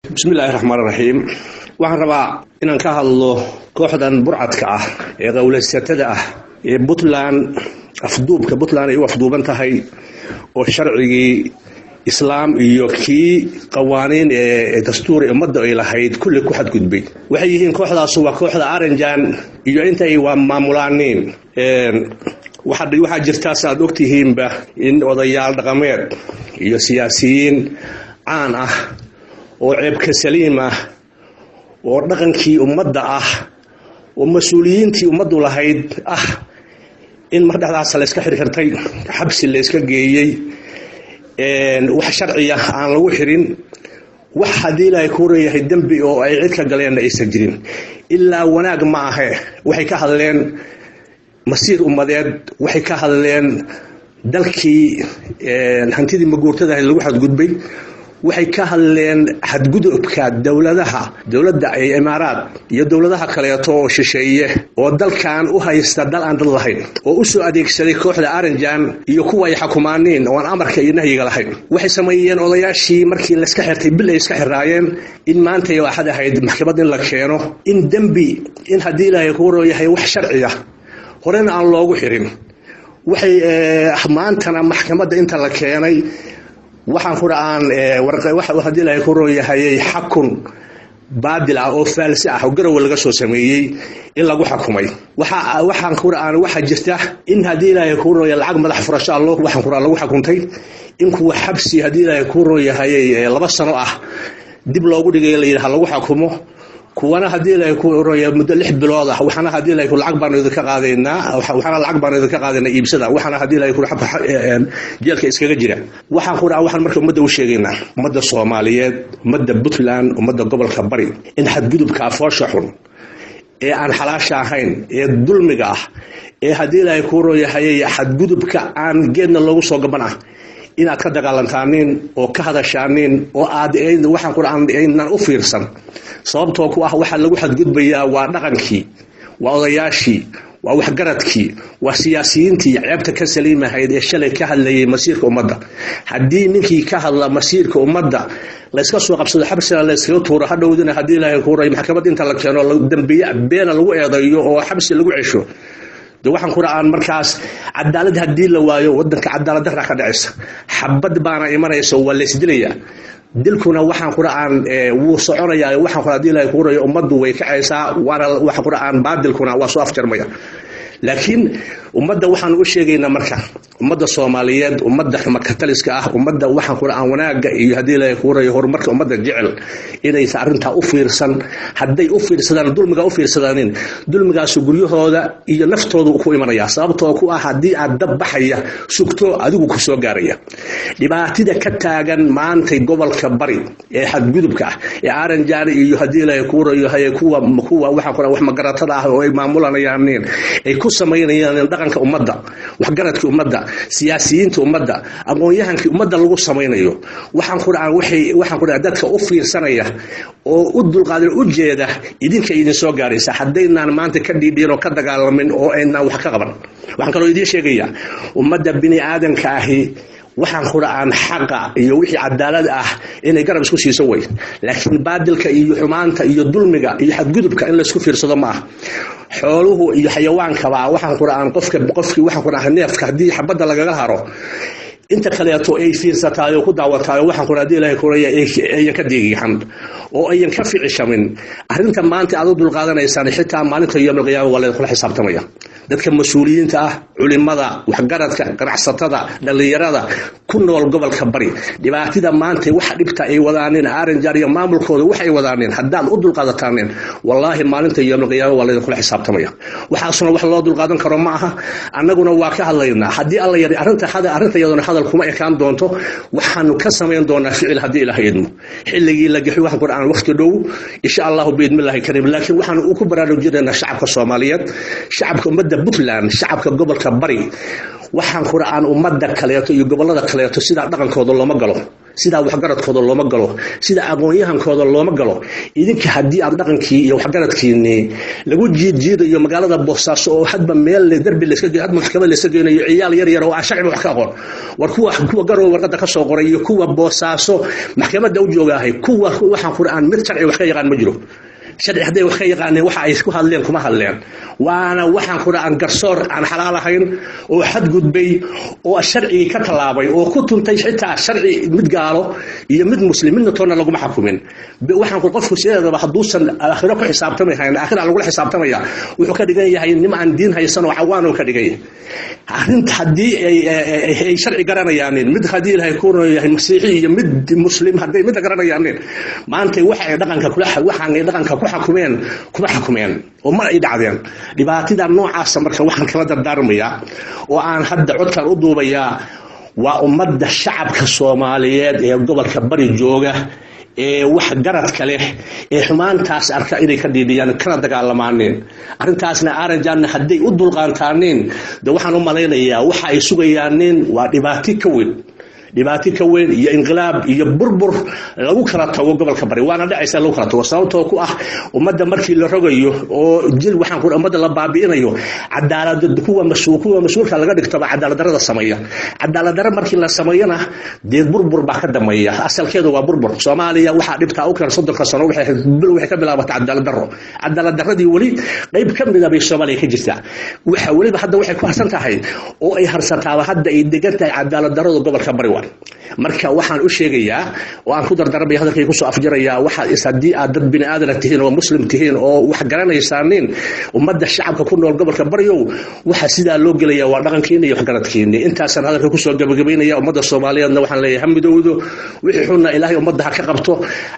Bismillaahi raxmaan raxiim. Waxaan rabaa inaan ka hadlo kooxdan burcadka ah ee qowlaysatada ah ee Puntland, afduubka Puntland ay u afduuban tahay, oo sharcigii islaam iyo kii qawaaniin ee dastuuri ummadda ay lahayd kulli ku xadgudbay. Waxay yihiin kooxdaasu waa kooxda Aranjan iyo intay waa maamulaaniin. Waxaa jirtaa, aad ogtihiinba, in odayaal dhaqameed iyo siyaasiyiin caan ah oo ceebka saliim ah oo dhaqankii ummadda ah oo mas-uuliyiintii ummaddu lahayd ah in mar dhexdaas layska xirxirtay, xabsi layska geeyey, wax sharciya aan lagu xirin, wax haddii Ilaahay kuu reeyahay dembi oo ay cid ka galeenna aysan jirin. Ilaa wanaag ma ahe, waxay ka hadleen masiir ummadeed, waxay ka hadleen dalkii hantidii maguurtada lagu xadgudbay, waxay ka hadleen xadgudubka dowladaha, dowladda ee Imaaraad iyo dowladaha kaleeto oo shisheeye oo dalkan u haysta dal aan dad lahayn, oo u soo adeegsaday kooxda Aranjan iyo kuwa ay xukumaaniin oo aan amarka iyo nahyiga lahayn. Waxay sameeyeen odayaashii markii layska xirtay, bil ay iska xiraayeen, in maanta iyo Axad ahayd maxkamad in la keeno, in dembi, in haddii Ilaahay kuu rooyahay wax sharciya horena aan loogu xirin. Waxay maantana maxkamadda inta la keenay, waxaan ku aan haddii Ilaahay ku rooyahayay xakun baadil ah oo faalsi ah oo Garowe laga soo sameeyey in lagu xakumay. Waxaan ku aan waxaa jirta in haddii Ilaahay ku rooya lacag madax furasho allo waxaan ku lagu xakuntay, in kuwa xabsi haddii Ilaahay ku rooyahayay 2 sano ah dib loogu dhigay, la yidhaha lagu xakumo, kuwana haddii Ilaahay ku rooya muddo 6 bilood ah. Waxaana haddii Ilaahay lacag baanu idinka qaadaynaa, waxaana lacag baanu idinka qaadaynaa iibsada, waxaana haddii Ilaahay ku jeelka iskaga jira. Waxaan ku waxaan marka ummadda u sheegaynaa, ummadda Soomaaliyeed, ummadda Puntland, ummadda gobolka Bari, in xadgudubka afoosha xun ee aan xalaasha ahayn ee dulmiga ah ee haddii Ilaahay kuu rooyahayay xadgudubka aan geedna loogu soo gaban ah inaad ka dagaalantaaniin oo ka hadashaaniin oo aad waxaan ku aynaan u fiirsan, sababtoo ku ah waxaa lagu xadgudbayaa waa dhaqankii, waa odayaashii, waa waxgaradkii, waa siyaasiyiintii ceebta ka saliimahayd ee shalay ka hadlayay masiirka ummadda. Haddii ninkii ka hadla masiirka ummadda layska soo qabsado, xabsina layskaga tuuro, hadhowdina haddii Ilaahay kuu ray maxkamad inta la keeno dambiye beena lagu eedayo oo xabsi lagu cesho, de waxaan ku aan markaas cadaalad haddii la waayo, wadanka cadaalad darra ka dhacaysa, xabad baana imanaysa, waa laysdilaya. Dilkuna waxaan ku aan wuu soconayaa. Waxaan ku haddii Ilaahay kuu rayo ummaddu way kacaysaa, waana waxaan ku aan baadilkuna waa soo afjarmaya. Laakiin ummadda waxaan u sheegaynaa marka, ummadda Soomaaliyeed, ummadda xumakataliska ah, ummadda waxaan ku aan wanaagga iyo haddii Ilaahay kuu rayo horumarka ummadda jecel, inaysan arrintaa u fiirsan. Hadday u fiirsadaan dulmiga u fiirsadaanin, dulmigaasu guryahooda iyo naftooda ku imanaya, sababtoo ku ah haddii aad dab baxaya sugto, adigu ku soo gaaraya. Dhibaatida ka taagan maantay gobolka Bari ee xadgudubka ah ee Aranjaan iyo haddii Ilaahay kuu rayo haye kuwa waxaan ku wax magaratada ah oo ay maamulanayaan ay ku samaynayaan dhaqanka ummadda, waxgaradka ummadda, siyaasiyiinta ummadda, aqoon-yahankii ummadda lagu samaynayo, waxaan ku dhaca waxay waxaan ku dhaca dadka u fiirsanaya oo u dulqaadan u jeeda idinka idin soo gaaraysa haddaynaan maanta ka dhiidhiin oo ka dagaalamin oo aynaan wax ka qaban. Waxaan kaloo idiin sheegayaa, ummadda bini aadanka ahi waxaan ku dhacaan xaqa iyo wixii cadaalad ah inay garab isku siiso way, laakiin baadilka iyo xumaanta iyo dulmiga iyo xadgudubka in laysku fiirsado ma ah. Xooluhu iyo xayawaankaba waxaan ku dhacaan qofka qofkii waxaan ku dhaca neefka haddii xabadda lagaga haro, inta kaleeto ay fiirsataayo ku daawataayo, waxaan ku haddii Ilaahay kuraya ayan ka digiixan oo ayan ka ficishamin. Arrinta maanta aad u dulqaadanaysaan, xitaa maalinta yawmal qiyaama waa laydinkula xisaabtamaya. Dadka mas-uuliyiinta ah, culimada, waxgaradka, ganacsatada, dhallinyarada ku nool gobolka Bari, dhibaatida maanta waxa dhibta ay wadaaneen Aranjar iyo maamulkooda waxay wadaaneen, haddaad u dulqaadataaneen, wallaahi maalinta yawmal qiyaama waa laydinkula xisaabtamaya. Waxaasuna wax loo dulqaadan karo ma aha. Annaguna waa ka hadlaynaa haddii Alla yari. Arrinta arrinta iyaduna hadal kuma ekaan doonto, waxaanu ka samayn doonaa ficil haddii Ilaahay idmo xilligii la gaxi waxaan ku dhacan waqti dhow, insha Allahu biidmillahi kariim. Laakiin waxaanu ku baraarujinaynaa shacabka Soomaaliyeed, shacabka ummadda Puntland, shacabka gobolka Bari, waxaan kura aan ummadda kaleeto iyo gobollada kaleeto sidaa dhaqankooda looma galo, sidaa waxgaradkooda looma galo, sida aqoon-yahankooda looma galo. Idinka haddii aad dhaqankii iyo waxgaradkiinii lagu jiidjiidayo magaalada Boosaaso oo hadba meel darbi hadba maxkamad layska geynayo, ciyaal yar yar oo aan sharciba wax ka aqoon, war kuwa Garowe warqadda ka soo qoray iyo kuwa Boosaaso maxkamadda u joogaahay, kuwa waxaan kura aan mid sharci wax ka yaqaan ma jiro. Sharci hadday wax ka yaqaaneen, waxa ay ku hadleen kuma hadleen. Waana waxaan kura aan garsoor aan xalaal ahayn oo xadgudbay oo sharcigii ka tallaabay oo ku tuntay. Xitaa sharci mid gaalo iyo mid muslim midna toonna laguma xakumin. Waxaan ku qofku sideedaba hadduusan aakhiro ku xisaabtami hayn, aakhira lagula xisaabtamaya, wuxuu ka dhigan yahay nim aan diin haysan oo cawaan oo ka dhigan yahay. Arrinta haddii ay sharci garanayaanin, mid haddii Ilaahay ku yahay masiixi iyo mid muslim hadday midda garanayaanin, maanta waxa ay dhaqanka kula waxaan ay dhaqanka ku xakumeen kuma xakumeen oo mar ay dhacdeen dhibaatida noocaasa. Marka waxaan kala dardaarmayaa oo aan hadda codkan u duubayaa waa ummadda shacabka Soomaaliyeed ee gobolka Bari jooga ee wax garadka leh ee xumaantaas arka inay ka dhiidhiyaan kana dagaalamaaneen arrintaasna. Aranjanna hadday u dulqaantaaneen, de waxaan u malaynayaa waxa ay sugayaaneen waa dhibaato ka weyn, dhibaato ka weyn iyo inqilaab iyo burbur lagu kala tago gobolka Bari. Waana dhacaysa lagu kala tago, sababtoo ku ah ummadda markii la rogayo oo jil waxaan ku ummadda la baabi'inayo, cadaalad kuwa mas-uulka laga dhigtaba cadaalad darrada sameeya. Cadaalad darro markii la sameeyana, dee burbur baa ka dambeeya. Asalkeedu waa burbur. Soomaaliya waxaa dhibtaa u keen 30-ka sano waxay ka bilaabatay cadaalad darro. Cadaalad darradii weli qayb ka mid a bay Soomaaliya ka jirtaa. Waxa weliba hadda waxay ku harsan tahay oo ay harsataaba hadda ay degan tahay cadaalad darrada gobolka Bari. Marka waxaan u sheegayaa oo aan ku dardaarmaya, hadalkay kusoo afjarayaa, waxa is haddii aad dad bini aadana tihiin oo muslim tihiin oo wax garanaysaaniin, ummadda shacabka ku nool gobolka Baryow, waxa sidaa loo gelaya waa dhaqankiina iyo waxgaradkiina. Intaasaan hadalka kusoo gabagabaynaya. Ummadda Soomaaliyeedna waxaan leeyahay ha midowdo, wixii xunna Ilaahay ummadda ha ka qabto,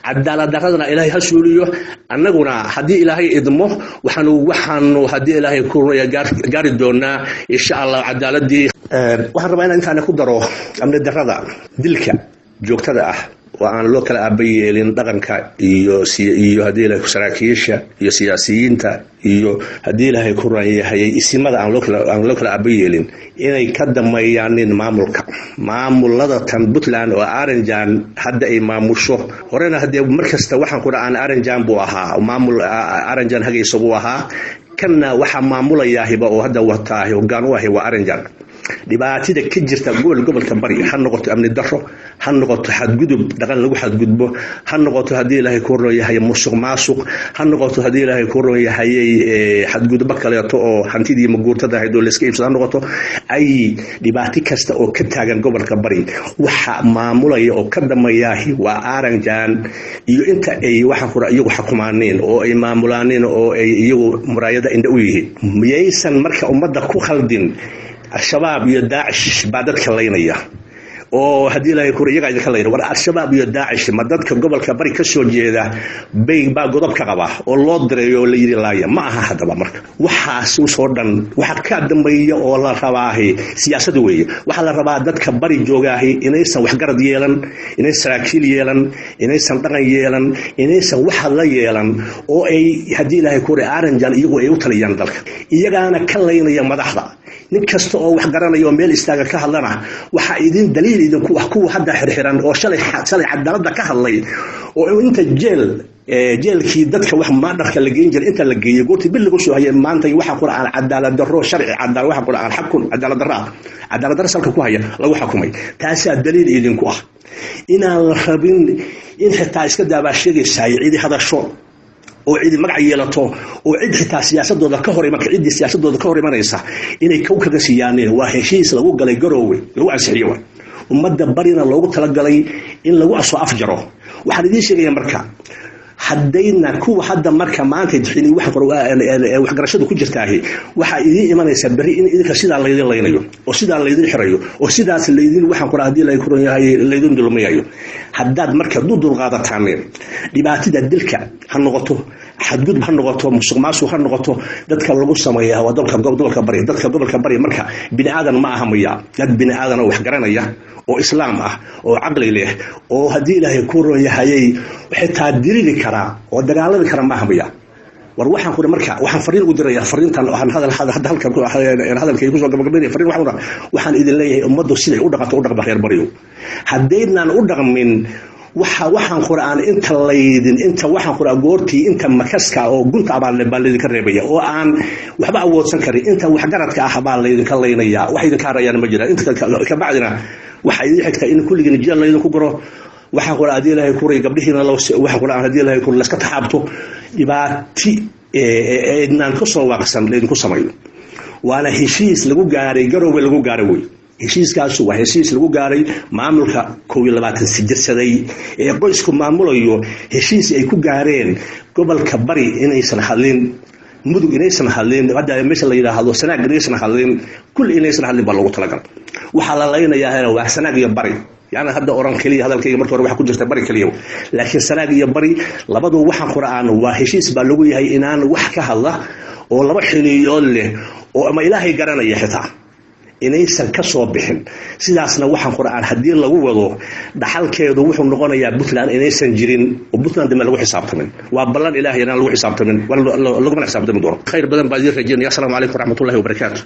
cadaalad darradana Ilaahay ha suuliyo. Annaguna haddii Ilaahay idmo waxaanu haddii Ilaahay ku gaari doonaa insha Allah cadaaladii. Waxaan rabaa inaan intaana ku daro amni darrada, dilka joogtada ah oo aan loo kala aaba yeelin dhaqanka iyo haddii Ilahay saraakiisha iyo siyaasiyiinta iyo haddii Ilaahay ku ran yahay isimada aan loo kala aaba yeelin inay ka dameeyaanin maamulka maamulada tan Puntland oo Aranjan hadda ay maamusho. Horena haddee markasta waxaan ku aan Aranjan buu ahaa, maamul Aranjan hagaysa buu ahaa. Kanna waxaa maamulayaahiba oo hadda wataahi hoggaan u ahi waa Aranjan. Dhibaatida ka jirta gobolka Bari, ha noqoto amni darro, ha noqoto xadgudub dhaqan lagu xadgudbo, ha noqoto haddii Ilaahay ku roon yahay musuq maasuq, ha noqoto haddii Ilaahay ku roon yahay xadgudbo kaleeto oo hantidii maguurtada ahayd oo layska iibsado, ha noqoto ay dhibaato kasta oo ka taagan gobolka Bari, waxa maamulaya oo ka dameeyaahi waa Aranjan iyo inta ay waxaan kura iyagu xakumaaneen oo ay maamulaaneen oo ay iyagu muraayada indha u yihiin. Miyaysan marka ummadda ku khaldin Al-Shabaab iyo Daacish baa dadka laynaya oo haddii Ilaahay kura iyagaa idinka layna? War Al-Shabaab iyo Daacish ma dadka gobolka Bari ka soo jeeda bay baa godob ka qaba oo loo diray oo la yidhi laaya? Ma aha. Haddaba marka waxaas usoo dhan waxa ka dambeeya oo la rabaahi siyaasada weeye. Waxaa la rabaa dadka Bari joogaahi inaysan waxgarad yeelan, inaysan saraakiil yeelan, inaysan dhaqan yeelan, inaysan wax hadla yeelan oo ay haddii Ilaahay kura Aranjan iyagu ay u taliyaan dalka, iyagaana ka laynaya madaxda. Nin kasta oo wax garanaya oo meel istaaga ka hadlana, waxaa idin daliil idinku wax kuwa hadda xirxiran oo shalay cadaaladda ka hadlay oo inta jeelkii dadka wax maadharka la geyn jiray inta la geeyey goortii bil lagu soo hayay, maanta waxa qura aan cadaalad darro sharci cadaalad waxa qura aan xakun cadaalad darro ah, cadaalad darro salka ku haya lagu xakumay. Taasaa daliil idinku ah inaan la rabin in xitaa iska daabaa sheegaysaay cidi hadasho oo cidi magac yeelato oo cid xitaa siyaasadooda ka hor iman, ciddii siyaasadooda ka hor imanaysa inay kow kaga siiyaaneen. Waa heshiis lagu galay Garoowe lagu ansixiyo, wa ummadda Barina loogu talagalay in lagu soo afjaro. Waxaan idiin sheegaya marka haddayna kuwa hadda marka maanta waxgarashadu ku jirtaahi, waxaa idiin imanaysa berri in idinka sidaa laydin laynayo oo sidaa laydin xirayo oo sidaas laydin waxaan kura haddii lay kuran yahay laydin dulmiyayo. Haddaad marka dulqaadataaneen dhibaatida, dilka ha noqoto, xadgudub ha noqoto, musuq maasuq ha noqoto, dadka lagu sameeyaa waa dalka gobolka Bari. Dadka gobolka Bari marka bini aadan ma aha maya? Dad bini aadan oo wax garanaya oo islaam ah oo caqli leh oo haddii Ilaahay ku roon yahayay xitaa diriri karaa oo dagaalami kara ma aha maya? War waxaan ku marka waxaan fariin ugu dirayaa, fariintan waxaan hadal hadda halkan hadalkay kusoo gabagabaynaya, fariin waxaan idin leeyahay: ummaddu siday u dhaqanto u dhaqma. Reer Baryo, haddaydnaan u dhaqmin waxa waxaan quraan inta laydin inta waxaan quraan goortii inta makaska oo gunta baa baa laydinka reebaya oo aan waxba awoodsan karin, inta waxgaradka ah baa laydinka laynaya, wax idinka harayaan ma jiraan. Inta ka bacdina waxaa idin xigta in kulligiin jeel laydinku guro. Waxaan quraan haddii Ilaahay kuray gabdhihiina, waxaan quraan haddii Ilaahay kur layska taxaabto, dhibaati eednaan kasoo waaqsan laydinku samayo. Waana heshiis lagu gaaray Garowe lagu gaaray wey. Heshiiskaasu waa heshiis lagu gaaray maamulka 21 sijirsaday ee qoysku maamulayo, heshiis ay ku gaareen gobolka Bari inaysan hadlin, Mudug inaysan hadlin, hadda meesha la yidhaahdo Sanaag inaysan hadlin, kulli inaysan hadlin baa loogu talagalay. Waxaa la laynayaa waa Sanaag iyo Bari. Yani hadda oran keliya, hadalkayga marka hore waxa ku jirta Bari keliya, laakiin Sanaag iyo Bari labadu waxaan quraan waa heshiis baa lagu yahay inaan wax ka hadla oo laba xiniyood leh oo ama Ilaahay garanaya xitaa inaysan ka soo bixin. Sidaasna waxaan quraan haddii lagu wado, dhaxalkeedu wuxuu noqonayaa Puntland inaysan jirin oo Puntland dambe lagu xisaabtamin. Waa ballan Ilaahay inaan lagu xisaabtamin, lagumana xisaabtami doono. Khayr badan baa idiin rajeynaya. Asalaamu calaykum waraxmatullahi wabarakaatu.